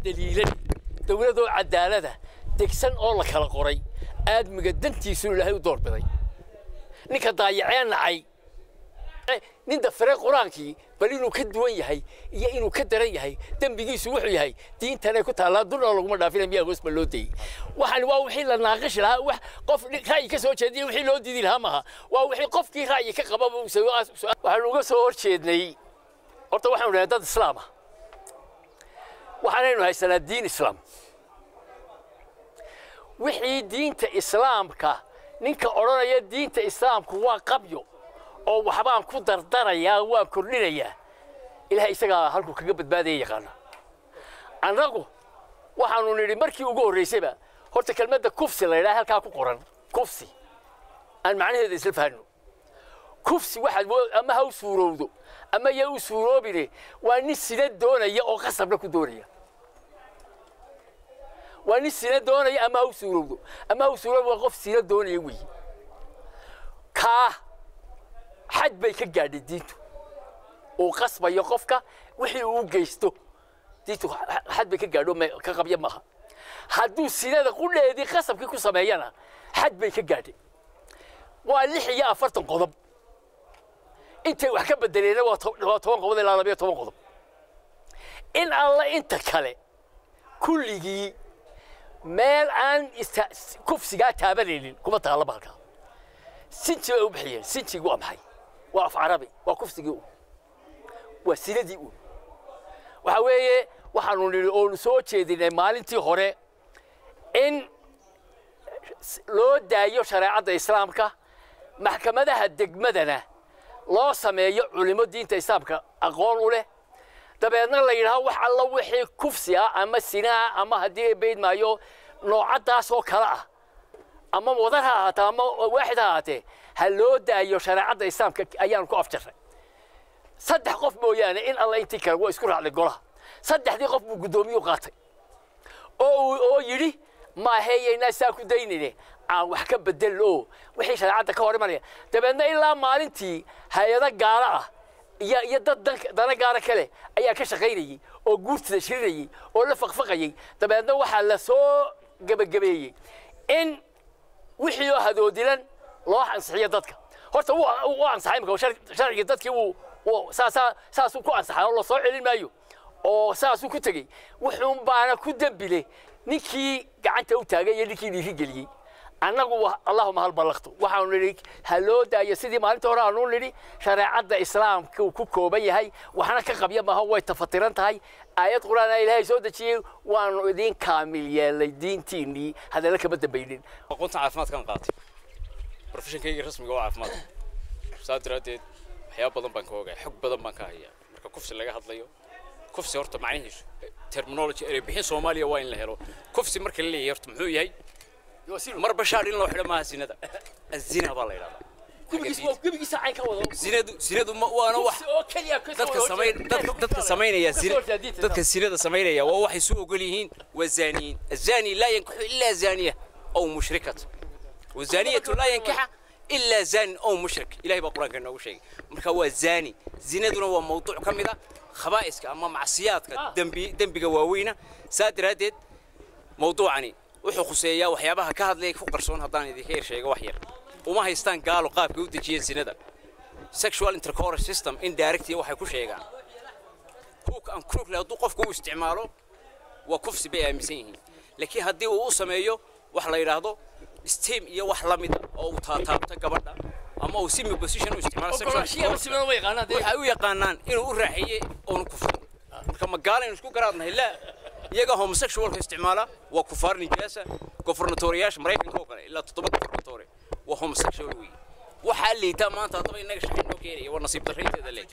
daliilan dawladoo cadaalada degsan oo la kala qoray aadmiga dantiisu Ilaahay u doorbiday ninka daayacee nacay nin dafare quraankii bal inuu ka duwan yahay iyo inuu ka daran yahay dambigiisu wuxuu yahay diintanay ku taallaa dul oo laguma dhaafina miyaa hoos ba loo dayey waxaan waa wixii la naaqashi lahaa wax qof ra'yi ka soo jeediya wixii loo diidi lahaa maaha waa wixii qofkii ra'yi ka qababa waxaanu uga soo horjeednay horta waxaanu dhahay dad islaam ah waxaanaynu haysanaa diin islaam wixii diinta islaamka ninka odhanaya diinta islaamku waa qabyo oo waxbaan ku dardarayaa waan kordhinayaa Ilaahay isagaa halkuu kaga badbaadaya yaqaana annagu waxaanu nidhi markii ugu horreysayba horta kelmadda kufsi la yidhaha halkaa ku qoran kufsi aan macnaheeda isla fahanno kufsi waxaad ama ha u suurowdo ama ya u suuroobine waa nin sina doonaya oo qasabna ku doonaya waa nin sina doonaya ama ha u suurowdo ama ha u suuroobi waa qof sina doonaya weeye kaa xad bay ka gaadhay diintu uu qasbayo qofka wixii uu geysto diintu xad bay ka gaadho ka qabya maaha hadduu sinada qudheedii qasabkii ku sameeyana xad bay ka gaadhay waa 46 qodob intay wax ka bedeleena waa 10 qodob ilaa 12 qodob in alla inta kale kulligii meel aan kufsigaa taabanaynin kuma taalla bahalkaa sinji bay u bixiyeen sinjigu waa maxay waa af carabi waa kufsigii uun waa sinadii uun waxa weeye waxaanu nidhi oonu soo jeedinay maalintii hore in loo daayo shareecadda islaamka maxkamadaha degmadana loo sameeyo culimo diinta islaamka aqoon u leh dabeedna la yidhaaho wax alla wixii kufsi ah ama sina ah ama haddii ay bayd maayo noocaddaas oo kale ah ama wadar ha ahaatee ama waaxid ha ahaatee ha loo daayo shareecadda islaamka ayaanu ku afjarray 3 qof mooyaane in alla intii kale waa isku raacday golaha 3dii qof buu guddoomiyuu qaatay oo yidhi maaheeyaynaa saa ku daynayne aan wax ka bedel oo wixii shareecadda ka hor imanaya dabeedna ilaa maalintii hay-ado gaalo ah iyo dad dana gaara kale ayaa ka shaqaynayey oo guurtida shirinayey oo la faqfaqayey dabeedna waxaa la soo gebagabeeyey in wixii oo hadoodilan loo ansixiyo dadka horta wuu ansaxay imika sharcigii dadkii wuu saasuu ku ansaxay oo la soo celin maayo oo saasuu ku tegey wuxuun baana ku dembile ninkii gacanta u taagay iyo ninkii dhiirigeliyey annagu allahuma hal ballaqtu waxaanu nidhi ha loo daayo sidii maalinta hore aanu nidhi shareecadda islaamka uu ku kooban yahay waxna ka qabya maaha way tafatiran tahay aayad qur'aan ah Ilaahay soo dejiyey waanu idin kaamil yeelay diintiinnii hadalla kama dambaynin aqoonta caafimaadkan qaatay professionkayga rasmiga waa caafimaadka saa daraaddeed waxyaabo badan baan ka ogahay xog badan baan ka hayaa marka kufsi laga hadlayo kufsi horta macnihiisu terminology erey bixin Soomaaliya waa in la helo kufsi marka la leeyahay horta muxuu yahay mar bashaar in loo xidho maaha sinada azina baa la yidhahdaa sinadu waana wax dadka samaynaya dadka sinada samaynaya waa waxay soo ogol yihiin waa zaaniyiin azaani laa yankaxu ilaa zaaniya aw mushrikat wazaaniyatu laa yankaxa ilaa zaani aw mushrik Ilaahay baa quraanka inoogu sheegay marka waa zaani zinaduna waa mawduuc ka mid ah khabaa'iska ama macsiyaadka dembiga waaweyna saa daraaddeed mawduucani wuxuu khuseeyaa waxyaabaha ka hadlaya ku qarsoon haddaan idinka yar sheego wax yar uma haystaan gaalo qaabkay u dejiyeen sinada sexual intercourse system indirect waxay ku sheegaan hook and crook hadduu qofku u isticmaalo waa kufsi bay aaminsan yihiin laakiin haddii uu u sameeyo wax la yidhaahdo steam iyo wax la mid ah oo uu taataabto gabadha ama uu simi position u isticmaalo waxay u yaqaanaan inuu u raaxeeyey oonu kufsan marka ma gaalaynu isku garaadnahay laa iyaga homosexualka isticmaala waa kufaar nijaasa governatoriyaasha Mareykanka oo kale ilaa 7 gobernatore waa homosexual weeye waxaa liitaa maanta haddaba innaga shaqo inoo keenaya waa nasiib darrayteeda leh.